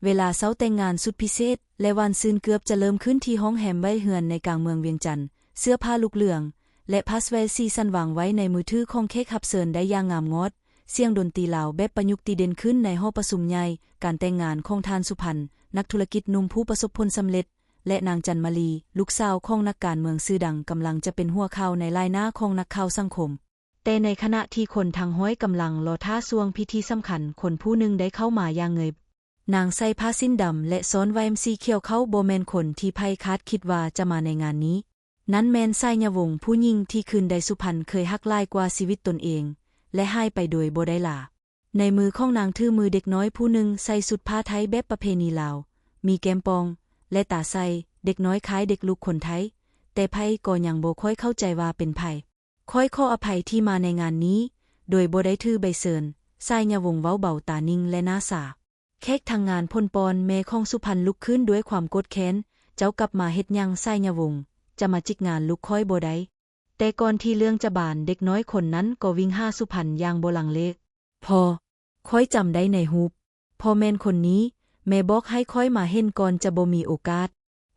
ເວລາເຊົ້າແຕ່ງງານສຸດພິເສດ ແລະ ຫວານຊື່ນເກືອບຈະເລີ່ມຂຶ້ນທີ່ໂຮງແຮມໄຫວ້ເຮືອນໃນກາງເມືອງວຽງຈັນ. ເສື້ອຜ້າລູກເຫຼືອງ ແລະ ພາສເວລສີສັນວາງໄວ້ໃນມືຖືຂອງແຂກຮັບເຊີນໄດ້ຢ່າງງາມງອດ. ສຽງດົນຕີລາວແບບປະຍຸກທີ່ເດັ່ນຂຶ້ນໃນຫໍປະຊຸມໃຫຍ່. ການແຕ່ງງານຂອງທ່ານ ສຸພັນ, ນັກທຸລະກິດໜຸ່ມຜູ້ປະສົບຜົນສຳເລັດ ແລະ ນາງ ຈັນມາລີ, ລູກສາວຂອງນັກການເມືອງຊື່ດັງ, ກຳລັງຈະເປັນຫົວຂ່າວໃນລາຍໜ້າຂອງນັກຂ່າວສັງຄົມ. ແຕ່ໃນຂະນະທີ່ຄົນທັງຮ້ອຍກຳລັງລໍຖ້າຊ່ວງພິທີສຳຄັນ, ຄົນຜູ້ໜຶ່ງໄດ້ເຂົ້າມາຢ່າງເງີຍ. ນາງໃສ່ຜ້າສິ້ນດຳ ແລະ ຊ້ອນໄວມສີຂຽວ. ເຂົາບໍ່ແມ່ນຄົນທີ່ໃຜຄາດຄິດວ່າຈະມາໃນງານນີ້. ນັ້ນແມ່ນ ສາຍຍະວົງ, ຜູ້ຍິງທີ່ຄືນໃດ ສຸພັນເຄີຍຮັກຫຼາຍກວ່າຊີວິດຕົນເອງ ແລະ ຫາຍໄປໂດຍບໍ່ໄດ້ລາ. ໃນມືຂອງນາງຖືມືເດັກນ້ອຍຜູ້ໜຶ່ງ ໃສ່ຊຸດຜ້າໄທແບບປະເພນີລາວ, ມີແກ້ມປ່ອງ ແລະ ຕາໃສ. ເດັກນ້ອຍຄ້າຍເດັກລູກຄົນໄທ, ແຕ່ໃຜກໍຍັງບໍ່ຄ່ອຍເຂົ້າໃຈວ່າເປັນໃຜ. ຂ້ອຍຂໍອະໄພທີ່ມາໃນງານນີ້ໂດຍບໍ່ໄດ້ຖືໃບເຊີນ, ສາຍຍະວົງເວົ້າເບົາ, ຕານິ່ງ ແລະ ໜ້າຊາ. ແຂກທັງງານພົ່ນປ່ອນ. ແມ່ຂອງສຸພັນລຸກຂຶ້ນດ້ວຍຄວາມໂກດແຄ້ນ. ເຈົ້າກັບມາເຮັດຫຍັງ, ສາຍຍະວົງ? ຈະມາຈິກງານລູກຂ້ອຍບໍ່ໄດ້. ແຕ່ກ່ອນທີ່ເລື່ອງຈະບານ, ເດັກນ້ອຍຄົນນັ້ນກໍວິ່ງຫາສຸພັນຢ່າງບໍ່ລັງເລ. ພໍ່, ຂ້ອຍຈຳໄດ້ໃນຮູບ. ພໍ່ແມ່ນຄົນນີ້. ແມ່ບອກໃຫ້ຂ້ອຍມາເຫັນກ່ອນຈະບໍ່ມີໂອກາດ.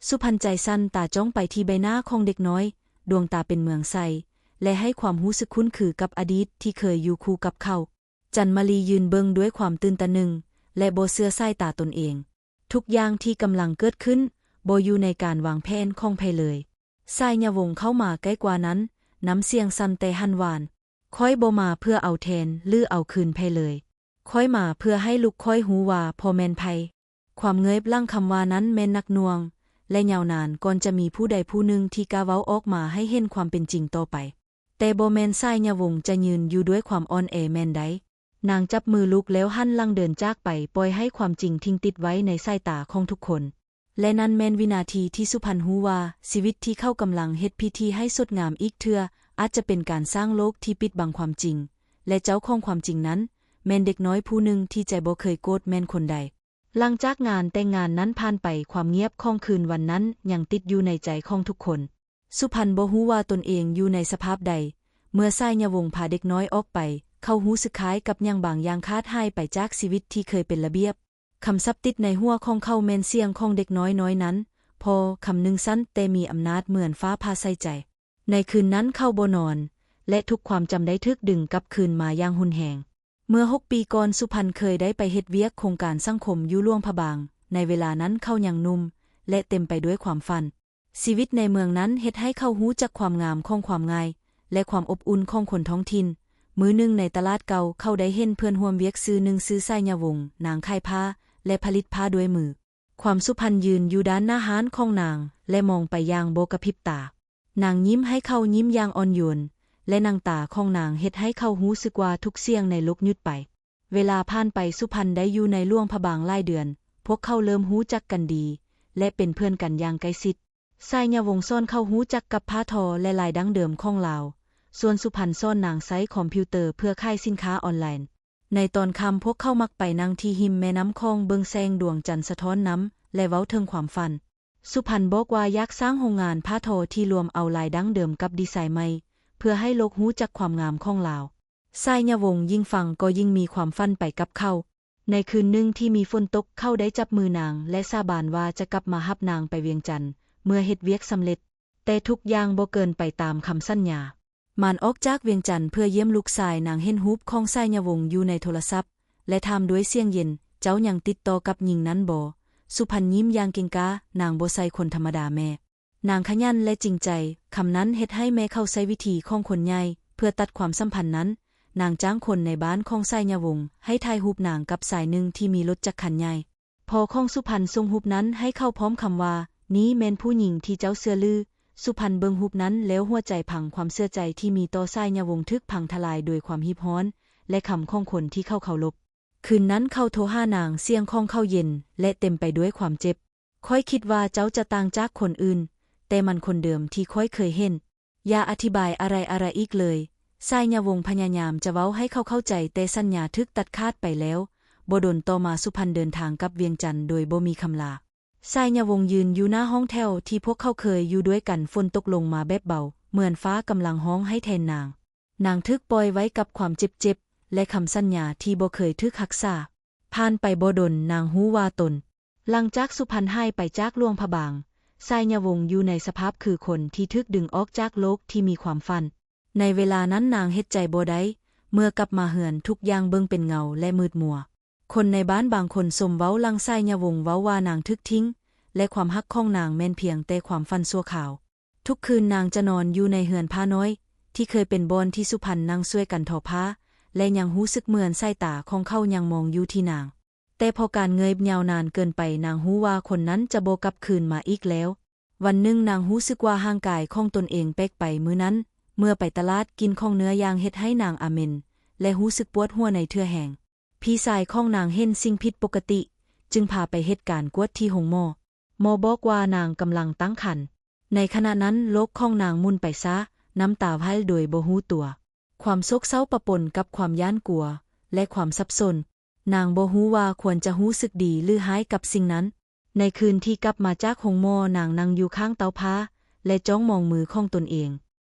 ສຸພັນໃຈສັ່ນ, ຕາຈ້ອງໄປທີ່ໃບໜ້າຂອງເດັກນ້ອຍ, ດວງຕາເປັນເມືອງໃສ ແລະ ໃຫ້ຄວາມຮູ້ສຶກຄຸ້ນຄືກັບອະດີດທີ່ເຄີຍຢູ່ຄູ່ກັບເຂົາ. ຈັນມາລີຢືນເບິ່ງດ້ວຍຄວາມຕື່ນຕະໜຶງ ແລະ ບໍ່ເຊື່ອສາຍຕາຕົນເອງ. ທຸກຢ່າງທີ່ກຳລັງເກີດຂຶ້ນບໍ່ຢູ່ໃນການວາງແຜນຂອງໃຜເລີຍ. ສາຍຍະວົງເຂົ້າມາໃກ້ກວ່ານັ້ນ, ນ້ຳສຽງສັ່ນແຕ່ຫັນຫວານ. ຂ້ອຍບໍ່ມາເພື່ອເອົາແທນ ຫຼື ເອົາຄືນໃຜເລີຍ. ຂ້ອຍມາເພື່ອໃຫ້ລູກຂ້ອຍຮູ້ວ່າພໍ່ແມ່ນໃຜ. ຄວາມເງີຍບຫຼັງຄຳວ່ານັ້ນແມ່ນໜັກໜ່ວງ ແລະ ຍາວນານ ກ່ອນຈະມີຜູ້ໃດຜູ້ໜຶ່ງທີ່ກ້າເວົ້າອອກມາໃຫ້ເຫັນຄວາມເປັນຈິງຕໍ່ໄປ. ແຕ່ບໍ່ແມ່ນສາຍຍະວົງຈະຢືນຢູ່ດ້ວຍຄວາມອ່ອນແອແມ່ນໃດ. ນາງຈັບມືລູກແລ້ວຫັນຫຼັງເດີນຈາກໄປ, ປ່ອຍໃຫ້ຄວາມຈິງຖິ້ມຕິດໄວ້ໃນສາຍຕາຂອງທຸກຄົນ. ແລະ ນັ້ນແມ່ນວິນາທີທີ່ສຸພັນຮູ້ວ່າ ຊີວິດທີ່ເຂົາກຳລັງເຮັດພິທີໃຫ້ສົດງາມອີກເທື່ອ ອາດຈະເປັນການສ້າງໂລກທີ່ປິດບັງຄວາມຈິງ ແລະ ເຈົ້າຂອງຄວາມຈິງນັ້ນ ແມ່ນເດັກນ້ອຍຜູ້ໜຶ່ງທີ່ໃຈບໍ່ເຄີຍໂກດແມ່ນຄົນໃດ. ຫຼັງຈາກງານແຕ່ງງານນັ້ນຜ່ານໄປ, ຄວາມງຽບຂອງຄືນວັນນັ້ນຍັງຕິດຢູ່ໃນໃຈຂອງທຸກຄົນ. ສຸພັນບໍ່ຮູ້ວ່າຕົນເອງຢູ່ໃນສະພາບໃດ. ເມື່ອສາຍຍະວົງພາເດັກນ້ອຍອອກໄປ, ເຂົາຮູ້ສຶກຄ້າຍກັບຫຍັງບາງຢ່າງຂາດຫາຍໄປຈາກຊີວິດທີ່ເຄີຍເປັນລະບຽບ. ຄຳສັບຕິດໃນຫົວຂອງເຂົາແມ່ນສຽງຂອງເດັກນ້ອຍນ້ອຍນັ້ນ, ພໍ່, ຄຳໜຶ່ງສັ້ນແຕ່ມີອຳນາດເໝືອນຟ້າຜ່າໃສ່ໃຈ. ໃນຄືນນັ້ນເຂົາບໍ່ນອນ ແລະ ທຸກຄວາມຈຳໄດ້ຖືກດຶງກັບຄືນມາຢ່າງຮຸນແຮງ. ເມື່ອຫົກປີກ່ອນ, ສຸພັນເຄີຍໄດ້ໄປເຮັດວຽກໂຄງການສັງຄົມຢູ່ຫຼວງພະບາງ. ໃນເວລານັ້ນເຂົາຍັງໜຸ່ມ ແລະ ເຕັມໄປດ້ວຍຄວາມຝັນ. ຊີວິດໃນເມືອງນັ້ນເຮັດໃຫ້ເຂົາຮູ້ຈັກຄວາມງາມຂອງຄວາມງ່າຍ ແລະ ຄວາມອົບອຸ່ນຂອງຄົນທ້ອງຖິ່ນ. ມື້ໜຶ່ງໃນຕະຫຼາດເກົ່າ, ເຂົາໄດ້ເຫັນເພື່ອນຮ່ວມວຽກຊື່ໜຶ່ງ, ຊື່ສາຍຍະວົງ, ນາງຂາຍຜ້າ ແລະ ຜະລິດຜ້າດ້ວຍມື. ຄວາມສຸພັນຢືນຢູ່ດ້ານໜ້າຮ້ານຂອງນາງ ແລະ ມອງໄປຢ່າງບໍ່ກະພິບຕາ. ນາງຍິ້ມໃຫ້ເຂົາ, ຍິ້ມຢ່າງອ່ອນໂຍນ ແລະ ນ້ຳຕາຂອງນາງເຮັດໃຫ້ເຂົາຮູ້ສຶກວ່າທຸກສຽງໃນໂລກຢຸດໄປ. ເວລາຜ່ານໄປ, ສຸພັນໄດ້ຢູ່ໃນຫຼວງພະບາງຫຼາຍເດືອນ. ພວກເຂົາເລີ່ມຮູ້ຈັກກັນດີ ແລະ ເປັນເພື່ອນກັນຢ່າງໃກ້ຊິດ. ສາຍຍະວົງສອນເຂົາຮູ້ຈັກກັບຜ້າທໍ ແລະ ລາຍດັ້ງເດີມຂອງລາວ, ສ່ວນສຸພັນສອນນາງໃຊ້ຄອມພິວເຕີເພື່ອຂາຍສິນຄ້າອອນລາຍ. ໃນຕອນຄ່ຳ, ພວກເຂົາມັກໄປນັ່ງທີ່ຮິມແມ່ນ້ຳຂອງເບິ່ງແສງດວງຈັນສະທ້ອນນຳ ແລະ ເວົ້າເຖິງຄວາມຝັນ. ສຸພັນບອກວ່າຢາກສ້າງໂຮງງານຜ້າທໍທີ່ລວມເອົາລາຍດັ້ງເດີມກັບດີໄຊໃໝ່ ເພື່ອໃຫ້ໂລກຮູ້ຈັກຄວາມງາມຂອງລາວ. ສາຍຍະວົງຍິ່ງຟັງກໍຍິ່ງມີຄວາມຝັນໄປກັບເຂົາ. ໃນຄືນໜຶ່ງທີ່ມີຝົນຕົກ, ເຂົາໄດ້ຈັບມືນາງ ແລະ ສາບານວ່າຈະກັບມາຮັບນາງໄປວຽງຈັນເມື່ອເຮັດວຽກສຳເລັດ. ແຕ່ທຸກຢ່າງບໍ່ເກີນໄປຕາມຄຳສັນຍາ. ມານອອກຈາກວຽງຈັນເພື່ອຢ້ຽມລູກຊາຍ, ນາງເຫັນຮູບຂອງສາຍຍະວົງຢູ່ໃນໂທລະສັບ ແລະ ຖາມດ້ວຍສຽງເຢັນ, ເຈົ້າຍັງຕິດຕໍ່ກັບຍິງນັ້ນບໍ່? ສຸພັນຍິ້ມຢ່າງເກັ່ງກ້າ, ນາງບໍ່ໃຊ່ຄົນທຳມະດາແມ່. ນາງຂະຫຍັນ ແລະ ຈິງໃຈ. ຄຳນັ້ນເຮັດໃຫ້ແມ່ເຂົາໃຊ້ວິທີຂອງຄົນໃຫຍ່ເພື່ອຕັດຄວາມສຳພັນນັ້ນ. ນາງຈ້າງຄົນໃນບ້ານຂອງສາຍຍະວົງໃຫ້ຖ່າຍຮູບນາງກັບຊາຍໜຶ່ງທີ່ມີລົດຈັກຄັນໃຫຍ່. ພໍ່ຂອງສຸພັນສົ່ງຮູບນັ້ນໃຫ້ເຂົາພ້ອມຄຳວ່າ, ນີ້ແມ່ນຜູ້ຍິງທີ່ເຈົ້າເຊື່ອຫຼື? ສຸພັນເບິ່ງຮູບນັ້ນແລ້ວຫົວໃຈພັງ, ຄວາມເຊື່ອໃຈທີ່ມີຕໍ່ສາຍຍະວົງຖືກພັງທະລາຍໂດຍຄວາມຮີບຮ້ອນ ແລະ ຄຳຂອງຄົນທີ່ເຂົາເຄົາລົບ. ຄືນນັ້ນເຂົາໂທຫານາງ, ສຽງຂອງເຂົາເຢັນ ແລະ ເຕັມໄປດ້ວຍຄວາມເຈັບ. ຂ້ອຍຄິດວ່າເຈົ້າຈະຕ່າງຈາກຄົນອື່ນ, ແຕ່ມັນຄົນເດີມທີ່ຂ້ອຍເຄີຍເຫັນ. ຢ່າອະທິບາຍອາໄລໆອີກເລີຍ. ສາຍຍະວົງພະຍາຍາມຈະເວົ້າໃຫ້ເຂົາເຂົ້າໃຈ, ແຕ່ສັນຍາຖືກຕັດຂາດໄປແລ້ວ. ບໍ່ດົນຕໍ່ມາ, ສຸພັນເດີນທາງກັບວຽງຈັນໂດຍບໍ່ມີຄຳລາ. ສາຍຍະວົງຢືນຢູ່ໜ້າຫ້ອງແຖວທີ່ພວກເຂົາເຄີຍຢູ່ດ້ວຍກັນ. ຝົນຕົກລົງມາແບບເບົາ, ເໝືອນຟ້າກຳລັງຮ້ອງໄຫ້ແທນນາງ. ນາງຖືກປ່ອຍໄວ້ກັບຄວາມເຈັບໆ ແລະ ຄຳສັນຍາທີ່ບໍ່ເຄີຍຖືກຮັກສາ. ຜ່ານໄປບໍ່ດົນ, ນາງຮູ້ວ່າຕົນ ຫຼັງຈາກສຸພັນຫາຍໄປຈາກຫຼວງພະບາງ, ສາຍຍະວົງຢູ່ໃນສະພາບຄືຄົນທີ່ຖືກດຶງອອກຈາກໂລກທີ່ມີຄວາມຝັນ. ໃນເວລານັ້ນນາງເຮັດໃຈບໍ່ໄດ້, ເມື່ອກັບມາເຮືອນທຸກຢ່າງເບິ່ງເປັນເງົາ ແລະ ມືດມົວ. ຄົນໃນບ້ານບາງຄົນຊົມເວົ້າຫຼັງສາຍຍະວົງເວົ້າວ່ານາງຖືກຖິ້ມ ແລະ ຄວາມຮັກຂອງນາງແມ່ນພຽງແຕ່ຄວາມຝັນຊົ່ວຄາວ. ທຸກຄືນນາງຈະນອນຢູ່ໃນເຮືອນຜ້ານ້ອຍ ທີ່ເຄີຍເປັນບ່ອນທີ່ສຸພັນນັ່ງຊ່ວຍກັນທໍຜ້າ ແລະ ຍັງຮູ້ສຶກເໝືອນສາຍຕາຂອງເຂົາຍັງມອງຢູ່ທີ່ນາງ. ແຕ່ພໍການເງີຍຍາວນານເກີນໄປ, ນາງຮູ້ວ່າຄົນນັ້ນຈະບໍ່ກັບຄືນມາອີກແລ້ວ. ວັນໜຶ່ງນາງຮູ້ສຶກວ່າຮ່າງກາຍຂອງຕົນເອງແປກໄປ. ມື້ນັ້ນ, ເມື່ອໄປຕະຫຼາດ, ກິ່ນຂອງເນື້ອຢ່າງເຮັດໃຫ້ນາງອາເໝັນ ແລະ ຮູ້ສຶກປວດຫົວໃນເທື່ອແຮງ. ພີ່ຊາຍຂອງນາງເຫັນສິ່ງຜິດປົກກະຕິ, ຈຶ່ງພາໄປເຮັດການກວດທີ່ໂຮງໝໍ. ໝໍບອກວ່ານາງກຳລັງຕັ້ງຄັນ. ໃນຂະນະນັ້ນ, ໂລກຂອງນາງໝູນໄປຊ້າ, ນ້ຳຕາໄຫວໂດຍບໍ່ຮູ້ຕົວ. ຄວາມໂສກເສົ້າປະປົນກັບຄວາມຢ້ານກົວ ແລະ ຄວາມສັບສົນ. ນາງບໍ່ຮູ້ວ່າຄວນຈະຮູ້ສຶກດີ ຫຼື ຮ້າຍກັບສິ່ງນັ້ນ. ໃນຄືນທີ່ກັບມາຈາກໂຮງໝໍ, ນາງນັ່ງຢູ່ຂ້າງເຕົາຜ້າ ແລະ ຈ້ອງມອງມືຂອງຕົນເອງ.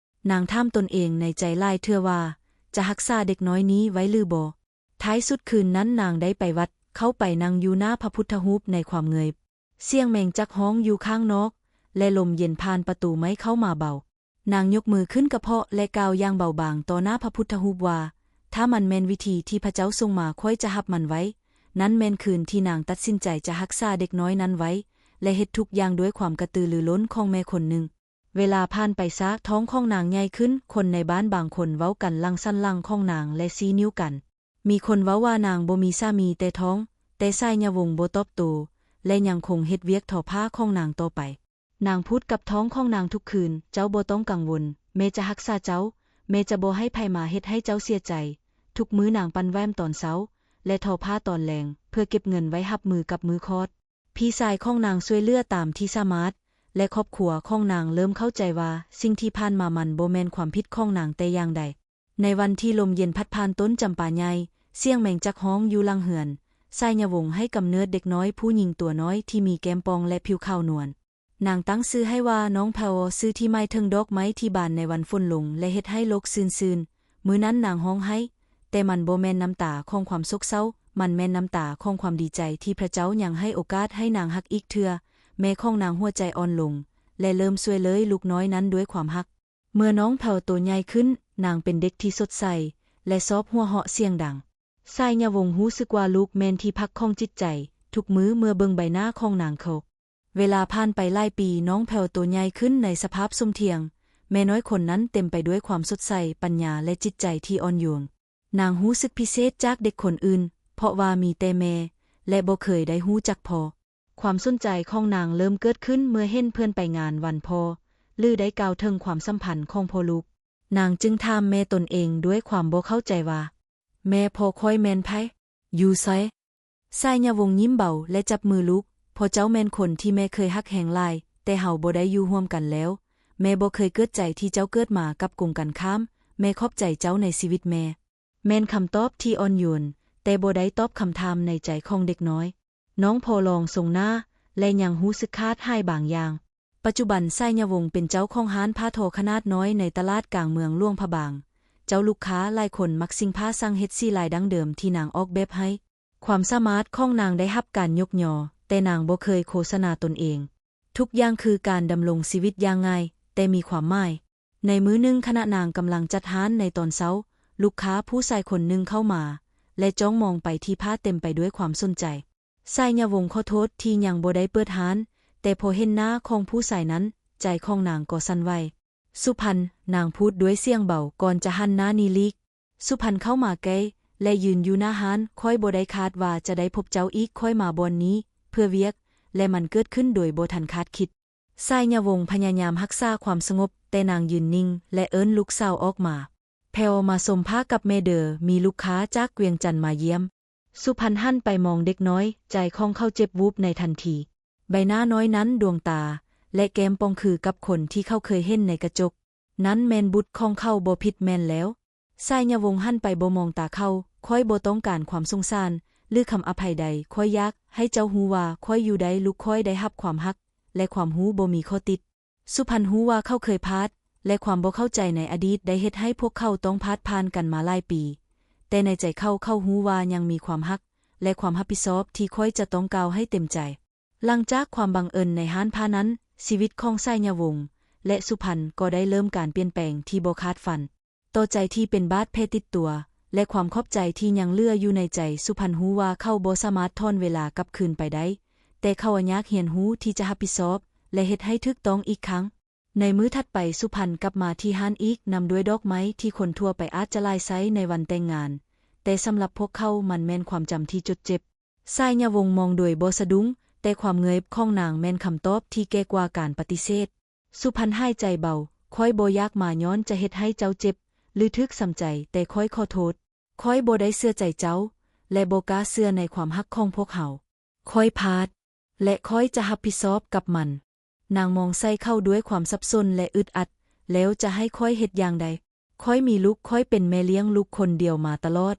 ນາງຖາມຕົນເອງໃນໃຈຫຼາຍເທື່ອວ່າ, ຈະຮັກສາເດັກນ້ອຍນີ້ໄວ້ຫຼືບໍ່? ທ້າຍສຸດຄືນນັ້ນນາງໄດ້ໄປວັດ, ເຂົ້າໄປນັ່ງຢູ່ໜ້າພະພຸດທະຮູບໃນຄວາມເງີຍ. ສຽງແມງຈັກຮ້ອງຢູ່ຂ້າງນອກ ແລະ ລົມເຢັນຜ່ານປະຕູໄມ້ເຂົ້າມາເບົາ. ນາງຍົກມືຂຶ້ນກະເພາະ ແລະ ກ່າວຢ່າງເບົາບາງຕໍ່ໜ້າພະພຸດທະຮູບວ່າ, ຖ້າມັນແມ່ນວິທີທີ່ພະເຈົ້າສົ່ງມາ, ຂ້ອຍຈະຮັບມັນໄວ້. ນັ້ນແມ່ນຄືນທີ່ນາງຕັດສິນໃຈຈະຮັກສາເດັກນ້ອຍນັ້ນໄວ້ ແລະ ເຮັດທຸກຢ່າງດ້ວຍຄວາມກະຕືລືລົ້ນຂອງແມ່ຄົນໜຶ່ງ. ເວລາຜ່ານໄປຊ້າ, ທ້ອງຂອງນາງໃຫຍ່ຂຶ້ນ, ຄົນໃນບ້ານບາງຄົນເວົ້າກັນຫຼັງສັນຫຼັງຂອງນາງ ແລະ ຊີ້ນິ້ວກັນ. ມີຄົນເວົ້າວ່ານາງບໍ່ມີສາມີແຕ່ທ້ອງ, ແຕ່ສາຍຍະວົງບໍ່ຕອບໂຕ້ ແລະ ຍັງຄົງເຮັດວຽກທໍຜ້າຂອງນາງຕໍ່ໄປ. ນາງພູດກັບທ້ອງຂອງນາງທຸກຄືນ, ເຈົ້າບໍ່ຕ້ອງກັງວົນ, ແມ່ຈະຮັກສາເຈົ້າ, ແມ່ຈະບໍ່ໃຫ້ໃຜມາເຮັດໃຫ້ເຈົ້າເສຍໃຈ. ທຸກມື້ນາງປັ່ນແຫວມຕອນເຊົ້າ ແລະ ທໍຜ້າຕອນແລງ ເພື່ອເກັບເງິນໄວ້ຮັບມືກັບມື້ຄອດ. ພີ່ຊາຍຂອງນາງຊ່ວຍເຫຼືອຕາມທີ່ສາມາດ ແລະ ຄອບຄົວຂອງນາງເລີ່ມເຂົ້າໃຈວ່າສິ່ງທີ່ຜ່ານມາມັນບໍ່ແມ່ນຄວາມຜິດຂອງນາງແຕ່ຢ່າງໃດ. ໃນວັນທີ່ລົມເຢັນພັດຜ່ານຕົ້ນຈຳປາໃຫຍ່, ສຽງແມງຈັກຮ້ອງຢູ່ຫຼັງເຮືອນ, ສາຍຍະວົງໃຫ້ກຳເນີດເດັກນ້ອຍຜູ້ຍິງຕົວນ້ອຍທີ່ມີແກ້ມປ່ອງ ແລະ ຜິວຂາວນວນ. ນາງຕັ້ງຊື່ໃຫ້ວ່ານ້ອງແພວ, ຊື່ທີ່ໝາຍເຖິງດອກໄມ້ທີ່ບານໃນວັນຝົນລົງ ແລະ ເຮັດໃຫ້ໂລກຊື່ນຊື່ນ. ມື້ນັ້ນນາງຮ້ອງໄຫ້, ແຕ່ມັນບໍ່ແມ່ນນ້ຳຕາຂອງຄວາມໂສກເສົ້າ, ມັນແມ່ນນ້ຳຕາຂອງຄວາມດີໃຈທີ່ພະເຈົ້າຍັງໃຫ້ໂອກາດໃຫ້ນາງຮັກອີກເທື່ອ. ແມ່ຂອງນາງຫົວໃຈອ່ອນລົງ ແລະ ເລີ່ມຊ່ວຍເຫຼືອລູກນ້ອຍນັ້ນດ້ວຍຄວາມຮັກ. ເມື່ອນ້ອງແພວໂຕໃຫຍ່ຂຶ້ນ, ນາງເປັນເດັກທີ່ສົດໃສ ແລະ ຊອບຫົວເຫາະສຽງດັງ. ສາຍຍະວົງຮູ້ສຶກວ່າລູກແມ່ນທີ່ພັກຂອງຈິດໃຈ. ທຸກມື້ເມື່ອເບິ່ງໃບໜ້າຂອງນາງເຂົາ. ເວລາຜ່ານໄປຫຼາຍປີ, ນ້ອງແພວໂຕໃຫຍ່ຂຶ້ນໃນສະພາບສົມທ່ຽງ. ແມ່ນ້ອຍຄົນນັ້ນເຕັມໄປດ້ວຍຄວາມສົດໃສ, ປັນຍາ ແລະ ຈິດໃຈທີ່ອ່ອນໂຍນ. ນາງຮູ້ສຶກພິເສດຈາກເດັກຄົນອື່ນ, ເພາະວ່າມີແຕ່ແມ່ ແລະ ບໍ່ເຄີຍໄດ້ຮູ້ຈັກພໍ່. ຄວາມສົນໃຈຂອງນາງເລີ່ມເກີດຂຶ້ນເມື່ອເຫັນເພື່ອນໄປງານວັນພໍ່ ຫຼື ໄດ້ກ່າວເຖິງຄວາມສຳພັນຂອງພໍ່ລູກ. ນາງຈຶ່ງຖາມແມ່ຕົນເອງດ້ວຍຄວາມບໍ່ເຂົ້າໃຈວ່າ, ແມ່, ພໍ່ຂ້ອຍແມ່ນໃຜ? ຢູ່ໃສ? ສາຍຍະວົງຍິ້ມເບົາ ແລະ ຈັບມືລູກ. ພໍ່ເຈົ້າແມ່ນຄົນທີ່ແມ່ເຄີຍຮັກແຮງຫຼາຍ, ແຕ່ເຮົາບໍ່ໄດ້ຢູ່ຮ່ວມກັນແລ້ວ. ແມ່ບໍ່ເຄີຍເກີດໃຈທີ່ເຈົ້າເກີດມາກັບກົງກັນຂ້າມ. ແມ່ຂອບໃຈເຈົ້າໃນຊີວິດແມ່. ແມ່ນຄຳຕອບທີ່ອ່ອນໂຍນ, ແຕ່ບໍ່ໄດ້ຕອບຄຳຖາມໃນໃຈຂອງເດັກນ້ອຍ. ນ້ອງພໍ່ລອງຊົງໜ້າ ແລະ ຍັງຮູ້ສຶກຂາດຫາຍບາງຢ່າງ. ປັດຈຸບັນ, ສາຍຍະວົງເປັນເຈົ້າຂອງຮ້ານຜ້າທໍຂະໜາດນ້ອຍໃນຕະຫຼາດກາງເມືອງຫຼວງພະບາງ. ເຈົ້າລູກຄ້າຫຼາຍຄົນມັກສິ່ງຜ້າສັງເຮັດສີລາຍດັ້ງເດີມທີ່ນາງອອກແບບໃຫ້. ຄວາມສາມາດຂອງນາງໄດ້ຮັບການຍົກຍໍ, ແຕ່ນາງບໍ່ເຄີຍໂຄສະນາຕົນເອງ. ທຸກຢ່າງຄືການດຳລົງຊີວິດຢ່າງງ່າຍ, ແຕ່ມີຄວາມໝາຍ. ໃນມື້ໜຶ່ງ, ຂະນະນາງກຳລັງຈັດຮ້ານໃນຕອນເຊົ້າ, ລູກຄ້າຜູ້ຊາຍຄົນໜຶ່ງເຂົ້າມາ ແລະ ຈ້ອງມອງໄປທີ່ຜ້າເຕັມໄປດ້ວຍຄວາມສົນໃຈ. ສາຍຍະວົງຂໍໂທດທີ່ຍັງບໍ່ໄດ້ເປີດຮ້ານ, ແຕ່ພໍເຫັນໜ້າຂອງຜູ້ຊາຍນັ້ນ, ໃຈຂອງນາງກໍສັ່ນໄຫວ. ສຸພັນ, ນາງພູດດ້ວຍສຽງເບົາ ກ່ອນຈະຫັນໜ້າໜີຫຼີກ. ສຸພັນເຂົ້າມາໃກ້ ແລະ ຢືນຢູ່ໜ້າຮ້ານ. ຂ້ອຍບໍ່ໄດ້ຄາດວ່າຈະໄດ້ພົບເຈົ້າອີກ. ຂ້ອຍມາບ່ອນນີ້ເພື່ອວຽກ ແລະ ມັນເກີດຂຶ້ນໂດຍບໍ່ທັນຄາດຄິດ. ສາຍຍະວົງພະຍາຍາມຮັກສາຄວາມສະຫງົບ, ແຕ່ນາງຢືນນິ່ງ ແລະ ເອີ້ນລູກສາວອອກມາ. ແພວ, ມາຊົມຜ້າກັບແມ່ເດີ, ມີລູກຄ້າຈາກວຽງຈັນມາຢ້ຽມ. ສຸພັນຫັນໄປມອງເດັກນ້ອຍ, ໃຈຂອງເຂົາເຈັບວູບໃນທັນທີ. ໃບໜ້ານ້ອຍນັ້ນ, ດວງຕາ ແລະ ແກ້ມປ່ອງຄືກັບຄົນທີ່ເຂົາເຄີຍເຫັນໃນກະຈົກ. ນັ້ນແມ່ນບຸດຂອງເຂົາບໍ່ຜິດແມ່ນແລ້ວ. ສາຍຍະວົງຫັນໄປບໍ່ມອງຕາເຂົາ. ຂ້ອຍບໍ່ຕ້ອງການຄວາມສົງສານ ຫຼື ຄຳອະໄພໃດ. ຂ້ອຍຢາກໃຫ້ເຈົ້າຮູ້ວ່າຂ້ອຍຢູ່ໄດ້. ລູກຂ້ອຍໄດ້ຮັບຄວາມຮັກ ແລະ ຄວາມຮູ້ບໍ່ມີຂໍ້ຕິດ. ສຸພັນຮູ້ວ່າເຂົາເຄີຍພາດ ແລະ ຄວາມບໍ່ເຂົ້າໃຈໃນອະດີດໄດ້ເຮັດໃຫ້ພວກເຂົາຕ້ອງພາດຜ່ານກັນມາຫຼາຍປີ. ແຕ່ໃນໃຈເຂົາ, ເຂົາຮູ້ວ່າຍັງມີຄວາມຮັກ ແລະ ຄວາມຮັບຜິດຊອບທີ່ຂ້ອຍຈະຕ້ອງກ່າວໃຫ້ເຕັມໃຈ. ຫຼັງຈາກຄວາມບັງເອີນໃນຮ້ານຜ້ານັ້ນ, ຊີວິດຂອງສາຍຍະວົງ ແລະ ສຸພັນກໍໄດ້ເລີ່ມການປ່ຽນແປງທີ່ບໍ່ຄາດຝັນ. ຕໍ່ໃຈທີ່ເປັນບາດແຜຕິດຕົວ ແລະ ຄວາມຂອບໃຈທີ່ຍັງເຫຼືອຢູ່ໃນໃຈ, ສຸພັນຮູ້ວ່າເຂົາບໍ່ສາມາດຖອນເວລາກັບຄືນໄປໄດ້, ແຕ່ເຂົາຢາກຮຽນຮູ້ທີ່ຈະຮັບຜິດຊອບ ແລະ ເຮັດໃຫ້ຖືກຕ້ອງອີກຄັ້ງ. ໃນມື້ຖັດໄປ, ສຸພັນກັບມາທີ່ຮ້ານອີກ, ນຳດ້ວຍດອກໄມ້ທີ່ຄົນທົ່ວໄປອາດຈະຫຼາຍໃຊ້ໃນວັນແຕ່ງງານ, ແຕ່ສຳລັບພວກເຂົາມັນແມ່ນຄວາມຈຳທີ່ຈົດເຈັບ. ສາຍຍະວົງມອງໂດຍບໍ່ສະດຸ້ງ, ແຕ່ຄວາມເງີບຂອງນາງແມ່ນຄຳຕອບທີ່ແກ່ກວ່າການປະຕິເສດ. ສຸພັນຫາຍໃຈເບົາ, ຂ້ອຍບໍ່ຢາກມາຍ້ອນຈະເຮັດໃຫ້ເຈົ້າເຈັບ ຫຼື ຖືກຊຳໃຈ, ແຕ່ຂ້ອຍຂໍໂທດ. ຂ້ອຍບໍ່ໄດ້ເຊື່ອໃຈເຈົ້າ ແລະ ບໍ່ກ້າເຊື່ອໃນຄວາມຮັກຂອງພວກເຮົາ. ຂ້ອຍພາດ ແລະ ຂ້ອຍຈະຮັບຜິດຊອບກັບມັນ. ນາງມອງໃສ່ເຂົາດ້ວຍຄວາມສັບສົນ ແລະ ອຶດອັດ. ແລ້ວຈະໃຫ້ຂ້ອຍເຮັດຢ່າງໃດ? ຂ້ອຍມີລູກ, ຂ້ອຍເປັນແມ່ລ້ຽງລູກຄົນດຽວມາຕະຫຼອດ.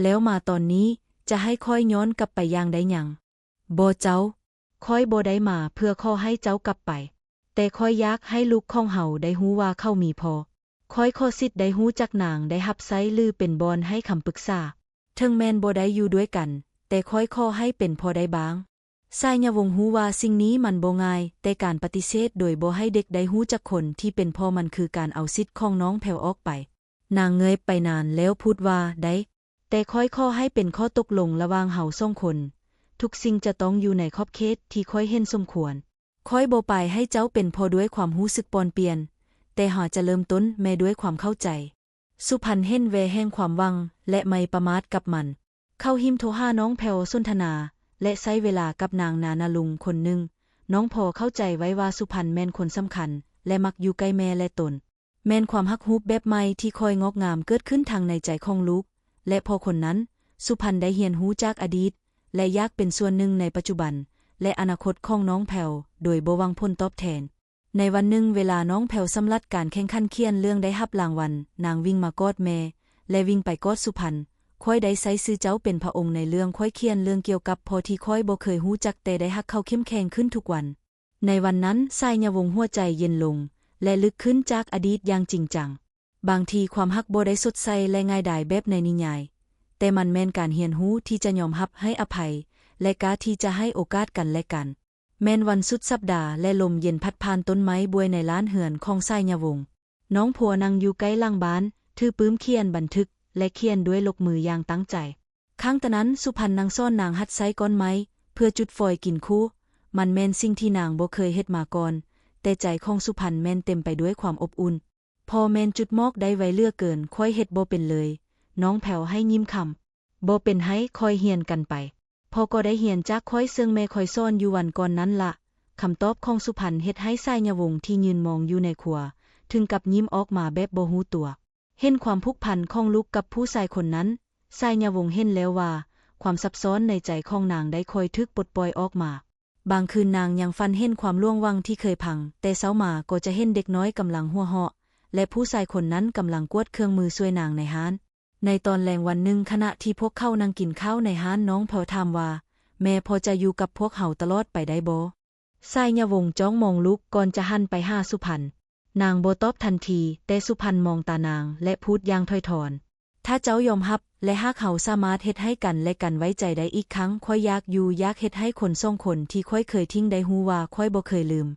ແລ້ວມາຕອນນີ້, ຈະໃຫ້ຂ້ອຍຍ້ອນກັບໄປຢ່າງໃດຫຍັງ? ບໍ່ເຈົ້າ. ຂ້ອຍບໍ່ໄດ້ມາເພື່ອຂໍໃຫ້ເຈົ້າກັບໄປ, ແຕ່ຂ້ອຍຢາກໃຫ້ລູກຂອງເຮົາໄດ້ຮູ້ວ່າເຂົາມີພໍ່. ຂ້ອຍຂໍສິດໄດ້ຮູ້ຈັກນາງ, ໄດ້ຮັບໃຊ້ ຫຼື ເປັນບ່ອນໃຫ້ຄຳປຶກສາ. ເຖິງແມ່ນບໍ່ໄດ້ຢູ່ດ້ວຍກັນ, ແຕ່ຂ້ອຍຂໍໃຫ້ເປັນພໍ່ໄດ້ບ້າງ. ສາຍຍະວົງຮູ້ວ່າສິ່ງນີ້ມັນບໍ່ງ່າຍ, ແຕ່ການປະຕິເສດໂດຍບໍ່ໃຫ້ເດັກໄດ້ຮູ້ຈັກຄົນທີ່ເປັນພໍ່ມັນຄືການເອົາສິດຂອງນ້ອງແພວອອກໄປ. ນາງເງີບໄປນານແລ້ວພູດວ່າ, ໄດ້, ແຕ່ຂ້ອຍຂໍໃຫ້ເປັນຂໍ້ຕົກລົງລະຫວ່າງເຮົາສອງຄົນ. ທຸກສິ່ງຈະຕ້ອງຢູ່ໃນຂອບເຂດທີ່ຂ້ອຍເຫັນສົມຄວນ. ຂ້ອຍບໍ່ປາຍໃຫ້ເຈົ້າເປັນພໍ່ດ້ວຍຄວາມຮູ້ສຶກປ່ອນປ່ຽນ, ແຕ່ເຮົາຈະເລີ່ມຕົ້ນແມ່ດ້ວຍຄວາມເຂົ້າໃຈ. ສຸພັນເຫັນແວແຫ່ງຄວາມຫວັງ ແລະ ໄມ່ປະໝາດກັບມັນ. ເຂົາຫິມໂທຫານ້ອງແພວສົນທະນາ ແລະ ໃຊ້ເວລາກັບນາງນານາລຸງຄົນໜຶ່ງ. ນ້ອງພໍເຂົ້າໃຈໄວ້ວ່າສຸພັນແມ່ນຄົນສຳຄັນ ແລະ ມັກຢູ່ໃກ້ແມ່ ແລະ ຕົນ. ແມ່ນຄວາມຮັກຮູບແບບໃໝ່ທີ່ຄ່ອຍງອກງາມເກີດຂຶ້ນທັງໃນໃຈຂອງລູກ ແລະ ພໍ່ຄົນນັ້ນ. ສຸພັນໄດ້ຮຽນຮູ້ຈາກອະດີດ ແລະ ຢາກເປັນສ່ວນໜຶ່ງໃນປັດຈຸບັນ ແລະ ອະນາຄົດຂອງນ້ອງແພວ ໂດຍບໍ່ຫວັງຜົນຕອບແທນ. ໃນວັນໜຶ່ງ, ເວລານ້ອງແພວສຳລັດການແຂ່ງຂັນຂຽນເລື່ອງໄດ້ຮັບລາງວັນ, ນາງວິ່ງມາກອດແມ່ ແລະ ວິ່ງໄປກອດສຸພັນ. ຂ້ອຍໄດ້ໃຊ້ຊື່ເຈົ້າເປັນພະອົງໃນເລື່ອງ, ຂ້ອຍຂຽນເລື່ອງກ່ຽວກັບພໍ່ທີ່ຂ້ອຍບໍ່ເຄີຍຮູ້ຈັກ, ແຕ່ໄດ້ຮັກເຂົາເຂັ້ມແຂງຂຶ້ນທຸກວັນ. ໃນວັນນັ້ນ, ສາຍຍະວົງຫົວໃຈເຢັນລົງ ແລະ ລຶກຂຶ້ນຈາກອະດີດຢ່າງຈິງຈັງ. ບາງທີຄວາມຮັກບໍ່ໄດ້ສົດໃສ ແລະ ງ່າຍດາຍແບບໃນນິຍາຍ, ແຕ່ມັນແມ່ນການຮຽນຮູ້ທີ່ຈະຍອມຮັບ, ໃຫ້ອະໄພ ແລະ ກ້າທີ່ຈະໃຫ້ໂອກາດກັນ ແລະ ກັນ. ແມ່ນວັນສຸດສັບດາ ແລະ ລົມເຢັນພັດຜ່ານຕົ້ນໄມ້ບວຍໃນລ້ານເຮືອນຂອງສາຍຍະວົງ. ນ້ອງພົວນັ່ງຢູ່ໃກ້ຫຼັງບ້ານ, ຖືປຶ້ມຂຽນບັນທຶກ ແລະ ຂຽນດ້ວຍລົກມືຢ່າງຕັ້ງໃຈ. ຂ້າງຕານັ້ນ, ສຸພັນນັ່ງສອນນາງຫັດໃຊ້ກ້ອນໄມ້ເພື່ອຈຸດຟອຍກິນຄູ່. ມັນແມ່ນສິ່ງທີ່ນາງບໍ່ເຄີຍເຮັດມາກ່ອນ, ແຕ່ໃຈຂອງສຸພັນແມ່ນເຕັມໄປດ້ວຍຄວາມອົບອຸ່ນ. ພໍ່ແມ່ນຈຸດໝອກໄດ້ໄວເຫຼືອເກີນ, ຂ້ອຍເຮັດບໍ່ເປັນເລີຍ. ນ້ອງແພວໃຫ້ຍິ້ມຄຳ. ບໍ່ເປັນໄຮ, ຄ່ອຍຮຽນກັນໄປ. ພໍ່ກໍໄດ້ຮຽນຈາກຂ້ອຍ, ເຊິ່ງແມ່ຂ້ອຍສອນຢູ່ວັນກ່ອນນັ້ນລະ. ຄຳຕອບຂອງສຸພັນເຮັດໃຫ້ສາຍຍະວົງທີ່ຢືນມອງຢູ່ໃນຄົວ ເຖິງກັບຍິ້ມອອກມາແບບບໍ່ຮູ້ຕົວ. ເຫັນຄວາມຜູກພັນຂອງລູກກັບຜູ້ຊາຍຄົນນັ້ນ, ສາຍຍະວົງເຫັນແລ້ວວ່າ ຄວາມຊັບຊ້ອນໃນໃຈຂອງນາງໄດ້ຄ່ອຍຖືກປົດປ່ອຍອອກມາ. ບາງຄືນນາງຍັງຝັນເຫັນຄວາມຫຼວງຫວັງທີ່ເຄີຍພັງ, ແຕ່ເຊົ້າມາກໍຈະເຫັນເດັກນ້ອຍກຳລັງຫົວເຫາະ ແລະ ຜູ້ຊາຍຄົນນັ້ນກຳລັງກວດເຄື່ອງມືຊ່ວຍນາງໃນຮ້ານ. ໃນຕອນແລງວັນໜຶ່ງ, ຂະນະທີ່ພວກເຂົານັ່ງກິນຂ້າວໃນຮ້ານ, ນ້ອງເພິ່ນຖາມວ່າ, ແມ່ພໍຈະຢູ່ກັບພວກເຮົາຕະຫຼອດໄປໄດ້ບໍ່? ສາຍຍະວົງຈ້ອງມອງລູກກ່ອນຈະຫັນໄປຫາສຸພັນ. ນາງບໍ່ຕອບທັນທີ, ແຕ່ສຸພັນມອງຕານາງ ແລະ ພູດຢ່າງຖອຍຖອນ, ຖ້າເຈົ້າຍອມຮັບ ແລະ ຫາກເຮົາສາມາດເຮັດໃຫ້ກັນ ແລະ ກັນໄວ້ໃຈໄດ້ອີກຄັ້ງ, ຂ້ອຍຢາກຢູ່, ຢາກເຮັດໃຫ້ຄົນສອງຄົນທີ່ຂ້ອຍເຄີຍຖິ້ມໄດ້ຮູ້ວ່າຂ້ອຍບໍ່ເຄີຍລືມ.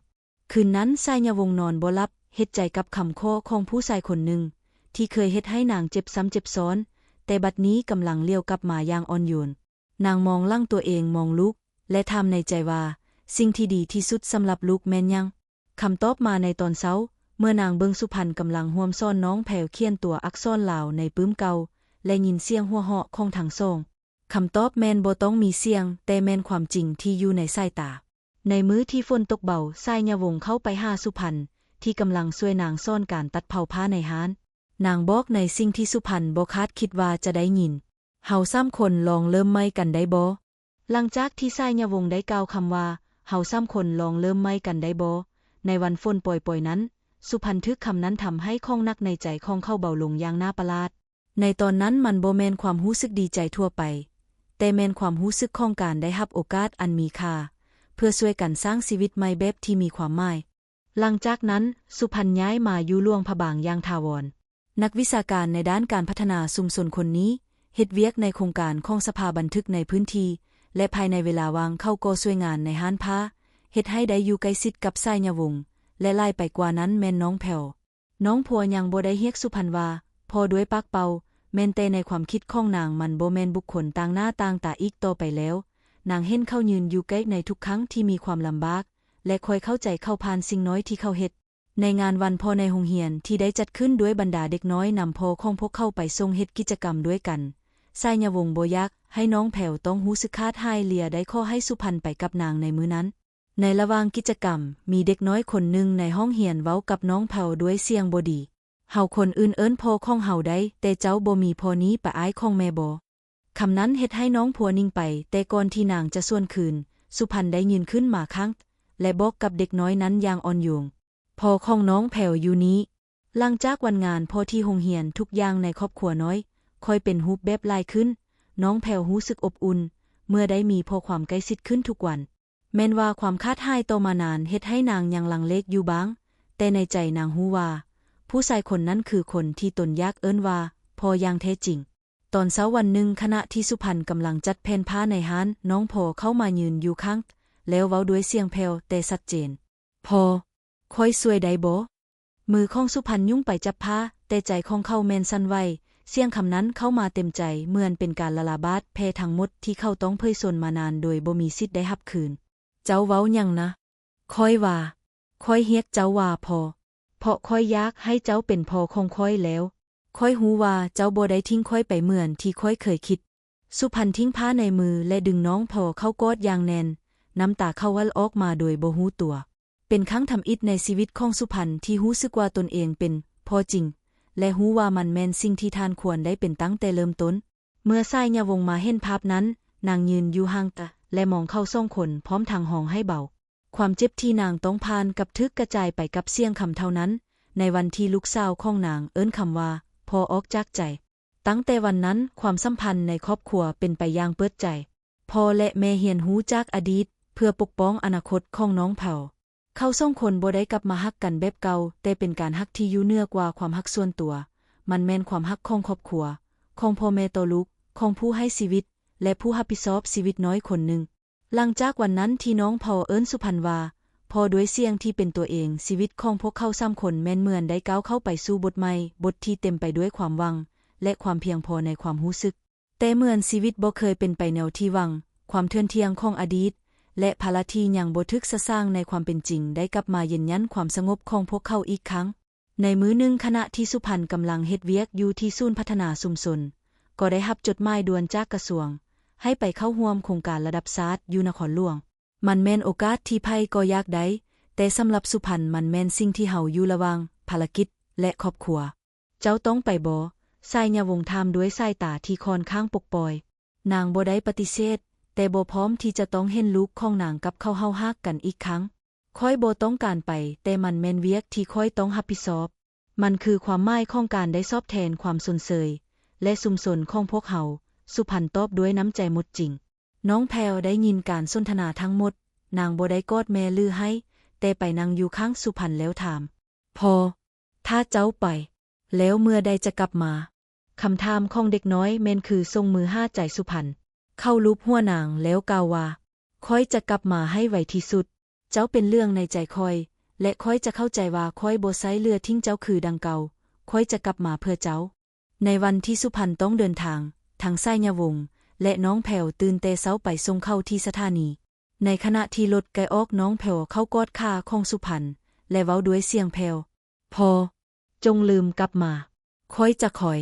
ຄືນນັ້ນ, ສາຍຍະວົງນອນບໍ່ຫຼັບ, ເຮັດໃຈກັບຄຳເວົ້າຂອງຜູ້ຊາຍຄົນໜຶ່ງ ທີ່ເຄີຍເຮັດໃຫ້ນາງເຈັບຊ້ຳເຈັບຊ້ອນ, ແຕ່ບັດນີ້ກຳລັງຫຼຽວກັບມາຢ່າງອ່ອນໂຍນ. ນາງມອງຫຼັງຕົວເອງ, ມອງລູກ ແລະ ຖາມໃນໃຈວ່າ, ສິ່ງທີ່ດີທີ່ສຸດສຳລັບລູກແມ່ນຫຍັງ? ຄຳຕອບມາໃນຕອນເຊົ້າ, ເມື່ອນາງເບິ່ງສຸພັນກຳລັງຮ່ວມສອນນ້ອງແພວຂຽນຕົວອັກສອນລາວໃນປຶ້ມເກົ່າ ແລະ ຍິນສຽງຫົວເຫາະຂອງທັງສອງ. ຄຳຕອບແມ່ນບໍ່ຕ້ອງມີສຽງ, ແຕ່ແມ່ນຄວາມຈິງທີ່ຢູ່ໃນສາຍຕາ. ໃນມື້ທີ່ຝົນຕົກເບົາ, ສາຍຍະວົງເຂົ້າໄປຫາສຸພັນ ທີ່ກຳລັງຊ່ວຍນາງສອນການຕັດເຜົາຜ້າໃນຮ້ານ. ນາງບອກໃນສິ່ງທີ່ສຸພັນບໍ່ຄາດຄິດວ່າຈະໄດ້ຍິນ, ເຮົາສາມຄົນລອງເລີ່ມໃໝ່ກັນໄດ້ບໍ່? ຫຼັງຈາກທີ່ສາຍຍະວົງໄດ້ກ່າວຄຳວ່າ, ເຮົາສາມຄົນລອງເລີ່ມໃໝ່ກັນໄດ້ບໍ່? ໃນວັນຝົນປ່ອຍໆນັ້ນ, ສຸພັນຖືກຄຳນັ້ນທຳໃຫ້ຂອງໜັກໃນໃຈຂອງເຂົາເບົາລົງຢ່າງໜ້າປະຫຼາດ. ໃນຕອນນັ້ນມັນບໍ່ແມ່ນຄວາມຮູ້ສຶກດີໃຈທົ່ວໄປ, ແຕ່ແມ່ນຄວາມຮູ້ສຶກຂອງການໄດ້ຮັບໂອກາດອັນມີຄ່າ ເພື່ອຊ່ວຍກັນສ້າງຊີວິດໃໝ່ແບບທີ່ມີຄວາມໝາຍ. ຫຼັງຈາກນັ້ນ, ສຸພັນຍ້າຍມາຢູ່ຫຼວງພະບາງຢ່າງຖາວອນ. ນັກວິຊາການໃນດ້ານການພັດທະນາຊຸມຊົນຄົນນີ້ ເຮັດວຽກໃນໂຄງການຂອງສະພາບັນທຶກໃນພື້ນທີ່, ແລະ ພາຍໃນເວລາວ່າງເຂົາກໍຊ່ວຍງານໃນຮ້ານຜ້າ, ເຮັດໃຫ້ໄດ້ຢູ່ໃກ້ຊິດກັບສາຍຍະວົງ ແລະ ຫຼາຍໄປກວ່ານັ້ນແມ່ນນ້ອງແພວ. ນ້ອງແພວຍັງບໍ່ໄດ້ຮຽກສຸພັນວ່າພໍ່ດ້ວຍປາກເປົ່າ, ແມ່ນແຕ່ໃນຄວາມຄິດຂອງນາງມັນບໍ່ແມ່ນບຸກຄົນຕ່າງໜ້າຕ່າງຕາອີກຕໍ່ໄປແລ້ວ. ນາງເຫັນເຂົາຢືນຢູ່ໃກ້ໃນທຸກຄັ້ງທີ່ມີຄວາມລຳບາກ ແລະ ຄ່ອຍເຂົ້າໃຈເຂົາຜ່ານສິ່ງນ້ອຍທີ່ເຂົາເຮັດ. ໃນງານວັນພໍ່ໃນໂຮງຮຽນທີ່ໄດ້ຈັດຂຶ້ນດ້ວຍບັນດາເດັກນ້ອຍນຳພໍ່ຂອງພວກເຂົາໄປສົ່ງເຮັດກິດຈະກຳດ້ວຍກັນ, ສາຍຍະວົງບໍ່ຢາກໃຫ້ນ້ອງແພວຕ້ອງຮູ້ສຶກຂາດຫາຍ, ເລີຍໄດ້ຂໍໃຫ້ສຸພັນໄປກັບນາງໃນມື້ນັ້ນ. ໃນລະຫວ່າງກິດຈະກຳ, ມີເດັກນ້ອຍຄົນໜຶ່ງໃນຫ້ອງຮຽນເວົ້າກັບນ້ອງແພວດ້ວຍສຽງບໍ່ດີ, ເຮົາຄົນອື່ນເອີ້ນພໍ່ຂອງເຮົາໄດ້, ແຕ່ເຈົ້າບໍ່ມີພໍ່ນີ້ປະອ້າຍຂອງແມ່ບໍ? ຄຳນັ້ນເຮັດໃຫ້ນ້ອງແພວນິ່ງໄປ, ແຕ່ກ່ອນທີ່ນາງຈະສວນຄືນ, ສຸພັນໄດ້ຢືນຂຶ້ນມາຂ້າງ ແລະ ບອກກັບເດັກນ້ອຍນັ້ນຢ່າງອ່ອນໂຍນ, ພໍ່ຂອງນ້ອງແພວຢູ່ນີ້. ຫຼັງຈາກວັນງານພໍ່ທີ່ໂຮງຮຽນ, ທຸກຢ່າງໃນຄອບຄົວນ້ອຍຄ່ອຍເປັນຮູບແບບຫຼາຍຂຶ້ນ. ນ້ອງແພວຮູ້ສຶກອົບອຸ່ນເມື່ອໄດ້ມີພໍ່ຄວາມໃກ້ຊິດຂຶ້ນທຸກວັນ. ແມ່ນວ່າຄວາມຂາດຫາຍຕໍ່ມານານເຮັດໃຫ້ນາງຍັງລັງເລຢູ່ບ້າງ, ແຕ່ໃນໃຈນາງຮູ້ວ່າ ຜູ້ຊາຍຄົນນັ້ນຄືຄົນທີ່ຕົນຢາກເອີ້ນວ່າພໍ່ຢ່າງແທ້ຈິງ. ຕອນເຊົ້າວັນໜຶ່ງ, ຂະນະທີ່ສຸພັນກຳລັງຈັດແຜ່ນຜ້າໃນຮ້ານ, ນ້ອງແພວເຂົ້າມາຢືນຢູ່ຂ້າງ ແລ້ວເວົ້າດ້ວຍສຽງແຜ່ວແຕ່ຊັດເຈນ, ພໍ່, ຂ້ອຍຊ່ວຍໄດ້ບໍ່? ມືຂອງສຸພັນຫຍຸ້ງໄປຈັບຜ້າ, ແຕ່ໃຈຂອງເຂົາແມ່ນສັ່ນໄຫວ. ສຽງຄຳນັ້ນເຂົ້າມາເຕັມໃຈ, ເໝືອນເປັນການລະລາຍບາດແຜທັງໝົດທີ່ເຂົາຕ້ອງເຜີຍຊົນມານານໂດຍບໍ່ມີສິດໄດ້ຮັບຄືນ. ເຈົ້າເວົ້າຫຍັງນະ? ຂ້ອຍວ່າ, ຂ້ອຍຮຽກເຈົ້າວ່າພໍ່, ເພາະຂ້ອຍຢາກໃຫ້ເຈົ້າເປັນພໍ່ຂອງຂ້ອຍແລ້ວ. ຂ້ອຍຮູ້ວ່າເຈົ້າບໍ່ໄດ້ຖິ້ມຂ້ອຍໄປເໝືອນທີ່ຂ້ອຍເຄີຍຄິດ. ສຸພັນຖິ້ມຜ້າໃນມື ແລະ ດຶງນ້ອງແພວເຂົ້າກອດຢ່າງແໜ້ນ, ນ້ຳຕາເຂົາໄຫຼອອກມາໂດຍບໍ່ຮູ້ຕົວ. ເປັນຄັ້ງທຳອິດໃນຊີວິດຂອງສຸພັນທີ່ຮູ້ສຶກວ່າຕົນເອງເປັນພໍ່ຈິງ ແລະ ຮູ້ວ່າມັນແມ່ນສິ່ງທີ່ທ່ານຄວນໄດ້ເປັນຕັ້ງແຕ່ເລີ່ມຕົ້ນ. ເມື່ອສາຍຍະວົງມາເຫັນພາບນັ້ນ, ນາງຢືນຢູ່ຫ່າງໄກ ແລະ ມອງເຂົາສອງຄົນ ພ້ອມທັງຮ້ອງໄຫ້ເບົາ. ຄວາມເຈັບທີ່ນາງຕ້ອງຜ່ານກັບຖືກກະຈາຍໄປກັບສຽງຄຳເທົ່ານັ້ນ. ໃນວັນທີ່ລູກສາວຂອງນາງເອີ້ນຄຳວ່າພໍ່ອອກຈາກໃຈ, ຕັ້ງແຕ່ວັນນັ້ນ, ຄວາມສຳພັນໃນຄອບຄົວເປັນໄປຢ່າງເປີດໃຈ. ພໍ່ ແລະ ແມ່ຮຽນຮູ້ຈາກອະດີດເພື່ອປົກປ້ອງອະນາຄົດຂອງນ້ອງແພວ. ເຂົາສອງຄົນບໍ່ໄດ້ກັບມາຮັກກັນແບບເກົ່າ, ແຕ່ເປັນການຮັກທີ່ຢູ່ເໜືອກວ່າຄວາມຮັກສ່ວນຕົວ. ມັນແມ່ນຄວາມຮັກຂອງຄອບຄົວ, ຂອງພໍ່ແມ່ຕໍ່ລູກ, ຂອງຜູ້ໃຫ້ຊີວິດ ແລະ ຜູ້ຮັບຜິດຊອບຊີວິດນ້ອຍຄົນໜຶ່ງ. ຫຼັງຈາກວັນນັ້ນທີ່ນ້ອງແພວເອີ້ນສຸພັນວ່າພໍ່ດ້ວຍສຽງທີ່ເປັນຕົວເອງ, ຊີວິດຂອງພວກເຂົາສາມຄົນແມ່ນເໝືອນໄດ້ກ້າວເຂົ້າໄປສູ່ບົດໃໝ່, ບົດທີ່ເຕັມໄປດ້ວຍຄວາມຫວັງ ແລະ ຄວາມພຽງພໍໃນຄວາມຮູ້ສຶກ. ແຕ່ເໝືອນຊີວິດບໍ່ເຄີຍເປັນໄປແນວທີ່ຫວັງ, ຄວາມເຖື່ອນທ່ຽງຂອງອະດີດ ແລະ ພາລະທີ່ຍັງບໍ່ຖືກສະສາງໃນຄວາມເປັນຈິງໄດ້ກັບມາເຢັນຢັນຄວາມສະຫງົບຂອງພວກເຂົາອີກຄັ້ງ. ໃນມື້ໜຶ່ງ, ຂະນະທີ່ສຸພັນກຳລັງເຮັດວຽກຢູ່ທີ່ສູນພັດທະນາຊຸມຊົນ, ກໍໄດ້ຮັບຈົດໝາຍດ່ວນຈາກກະຊວງ ໃຫ້ໄປເຂົ້າຮ່ວມໂຄງການລະດັບຊາດຢູ່ນະຄອນຫຼວງ. ມັນແມ່ນໂອກາດທີ່ໃຜກໍຢາກໄດ້, ແຕ່ສຳລັບສຸພັນ, ມັນແມ່ນສິ່ງທີ່ເຮົາຢູ່ລະຫວ່າງພາລະກິດ ແລະ ຄອບຄົວ. ເຈົ້າຕ້ອງໄປບໍ່? ສາຍຍະວົງຖາມດ້ວຍສາຍຕາທີ່ຂ້ອນຂ້າງປົດປ່ອຍ. ນາງບໍ່ໄດ້ປະຕິເສດ, ແຕ່ບໍ່ພ້ອມທີ່ຈະຕ້ອງເຫັນລູກຂອງນາງກັບເຂົາເຫົາຮາກກັນອີກຄັ້ງ. ຂ້ອຍບໍ່ຕ້ອງການໄປ, ແຕ່ມັນແມ່ນວຽກທີ່ຂ້ອຍຕ້ອງຮັບຜິດຊອບ. ມັນຄືຄວາມໝາຍຂອງການໄດ້ສອບແທນຄວາມຊົມເຊີຍ ແລະ ຊຸມຊົນຂອງພວກເຮົາ, ສຸພັນຕອບດ້ວຍນ້ຳໃຈໝົດຈິງ. ນ້ອງແພວໄດ້ຍິນການສົນທະນາທັງໝົດ, ນາງບໍ່ໄດ້ກອດແມ່ຫຼືໄຫ້, ແຕ່ໄປນັ່ງຢູ່ຂ້າງສຸພັນແລ້ວຖາມ, ພໍ່, ຖ້າເຈົ້າໄປ, ແລ້ວເມື່ອໃດຈະກັບມາ? ຄຳຖາມຂອງເດັກນ້ອຍແມ່ນຄືສົ່ງມືຫາໃຈສຸພັນ. ເຂົາລູບຫົວນາງແລ້ວກ່າວວ່າ, ຂ້ອຍຈະກັບມາໃຫ້ໄວທີ່ສຸດ. ເຈົ້າເປັນເລື່ອງໃນໃຈຂ້ອຍ, ແລະ ຂ້ອຍຈະເຂົ້າໃຈວ່າຂ້ອຍບໍ່ໃຊ້ເຫຼືອຖິ້ມເຈົ້າຄືດັ່ງເກົ່າ. ຂ້ອຍຈະກັບມາເພື່ອເຈົ້າ. ໃນວັນທີ່ສຸພັນຕ້ອງເດີນທາງ, ທັງສາຍຍະວົງ ແລະ ນ້ອງແພວຕື່ນແຕ່ເຊົ້າໄປສົ່ງເຂົາທີ່ສະຖານີ. ໃນຂະນະທີ່ລົດໃກ້ອອກ, ນ້ອງແພວເຂົ້າກອດຂາຂອງສຸພັນ ແລະ ເວົ້າດ້ວຍສຽງແຜ່ວ, ພໍ່, ຈົ່ງລືມກັບມາ. ຂ້ອຍຈະຄອຍ.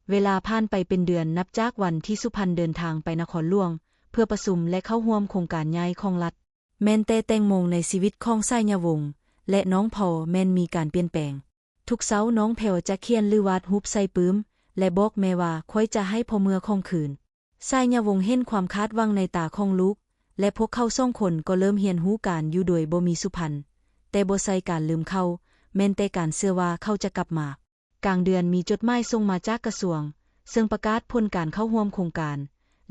ເວລາຜ່ານໄປເປັນເດືອນນັບຈາກວັນທີ່ສຸພັນເດີນທາງໄປນະຄອນຫຼວງ ເພື່ອປະຊຸມ ແລະ ເຂົ້າຮ່ວມໂຄງການໃຫຍ່ຂອງລັດ. ແມ່ນແຕ່ແຕ່ງໂມງໃນຊີວິດຂອງສາຍຍະວົງ ແລະ ນ້ອງແພວແມ່ນມີການປ່ຽນແປງ. ທຸກເຊົ້ານ້ອງແພວຈະຂຽນ ຫຼື ວາດຮູບໃສ່ປຶ້ມ ແລະ ບອກແມ່ວ່າ, ຂ້ອຍຈະໃຫ້ພໍ່ເມື່ອຂອງຄືນ. ສາຍຍະວົງເຫັນຄວາມຄາດຫວັງໃນຕາຂອງລູກ ແລະ ພວກເຂົາສອງຄົນກໍເລີ່ມຮຽນຮູ້ການຢູ່ໂດຍບໍ່ມີສຸພັນ. ແຕ່ບໍ່ໃຊ່ການລືມເຂົາ, ແມ່ນແຕ່ການເຊື່ອວ່າເຂົາຈະກັບມາ. ກາງເດືອນມີຈົດໝາຍສົ່ງມາຈາກກະຊວງ, ເຊິ່ງປະກາດຜົນການເຂົ້າຮ່ວມໂຄງການ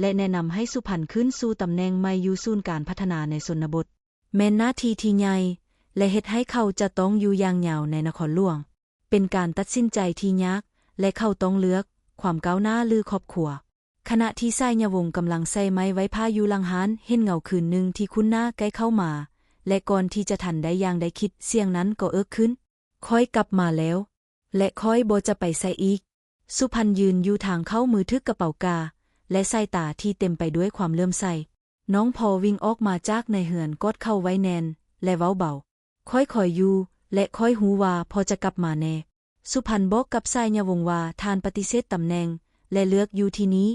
ແລະ ແນະນຳໃຫ້ສຸພັນຂຶ້ນສູ່ຕຳແໜ່ງໃໝ່ຢູ່ສູນການພັດທະນາໃນຊົນນະບົດ. ແມ່ນໜ້າທີ່ທີ່ໃຫຍ່ ແລະ ເຮັດໃຫ້ເຂົາຈະຕ້ອງຢູ່ຢ່າງຍາວໃນນະຄອນຫຼວງ. ເປັນການຕັດສິນໃຈທີ່ຍາກ ແລະ ເຂົາຕ້ອງເລືອກຄວາມກ້າວໜ້າ ຫຼື ຄອບຄົວ. ຂະນະທີ່ສາຍຍະວົງກຳລັງໃສ່ໄມ້ໄຫວ້ພະຢູ່ຫຼັງຮ້ານ ເຫັນເງົາຄືນໜຶ່ງທີ່ຄຸ້ນໜ້າໃກ້ເຂົ້າມາ ແລະ ກ່ອນທີ່ຈະທັນໄດ້ຢ່າງໃດຄິດ ສຽງນັ້ນກໍເອິກຂຶ້ນ, ຂ້ອຍກັບມາແລ້ວ ແລະ ຂ້ອຍບໍ່ຈະໄປໃສອີກ. ສຸພັນຢືນຢູ່ທາງເຂົ້າ ມືຖືກກະເປົາກາ ແລະ ສາຍຕາທີ່ເຕັມໄປດ້ວຍຄວາມເຫຼື້ອມໃສ. ນ້ອງພໍ່ວິ່ງອອກມາຈາກໃນເຮືອນ ກອດເຂົ່າໄວ້ແໜ້ນ ແລະ ເວົ້າເບົາ, ຂ້ອຍຄອຍຢູ່ ແລະ ຂ້ອຍຮູ້ວ່າພໍ່ຈະກັບມາແນ່. ສຸພັນບອກກັບສາຍຍະວົງວ່າ ທ່ານປະຕິເສດຕຳແໜ່ງ ແລະ ເລືອກຢູ່ທີ່ນີ້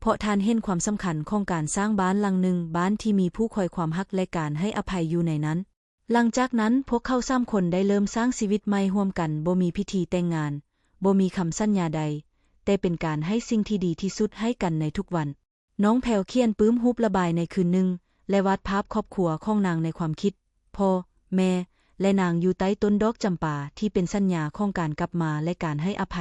ເພາະທ່ານເຫັນຄວາມສຳຄັນຂອງການສ້າງບ້ານຫຼັງໜຶ່ງ, ບ້ານທີ່ມີຜູ້ຄອຍຄວາມຮັກ ແລະ ການໃຫ້ອະໄພຢູ່ໃນນັ້ນ. ຫຼັງຈາກນັ້ນ, ພວກເຂົາສາມຄົນໄດ້ເລີ່ມສ້າງຊີວິດໃໝ່ຮ່ວມກັນ, ບໍ່ມີພິທີແຕ່ງງານ, ບໍ່ມີຄຳສັນຍາໃດ, ແຕ່ເປັນການໃຫ້ສິ່ງທີ່ດີທີ່ສຸດໃຫ້ກັນໃນທຸກວັນ. ນ້ອງແພວຂຽນປຶ້ມຮູບລະບາຍໃນຄືນໜຶ່ງ ແລະ ວາດພາບຄອບຄົວຂອງນາງໃນຄວາມຄິດ, ພໍ່, ແມ່ ແລະ ນາງຢູ່ໃຕ້ຕົ້ນດອກຈຳປາ ທີ່ເປັນສັນຍາຂອງການກັບມາ ແລະ ການໃຫ້ອະໄພ.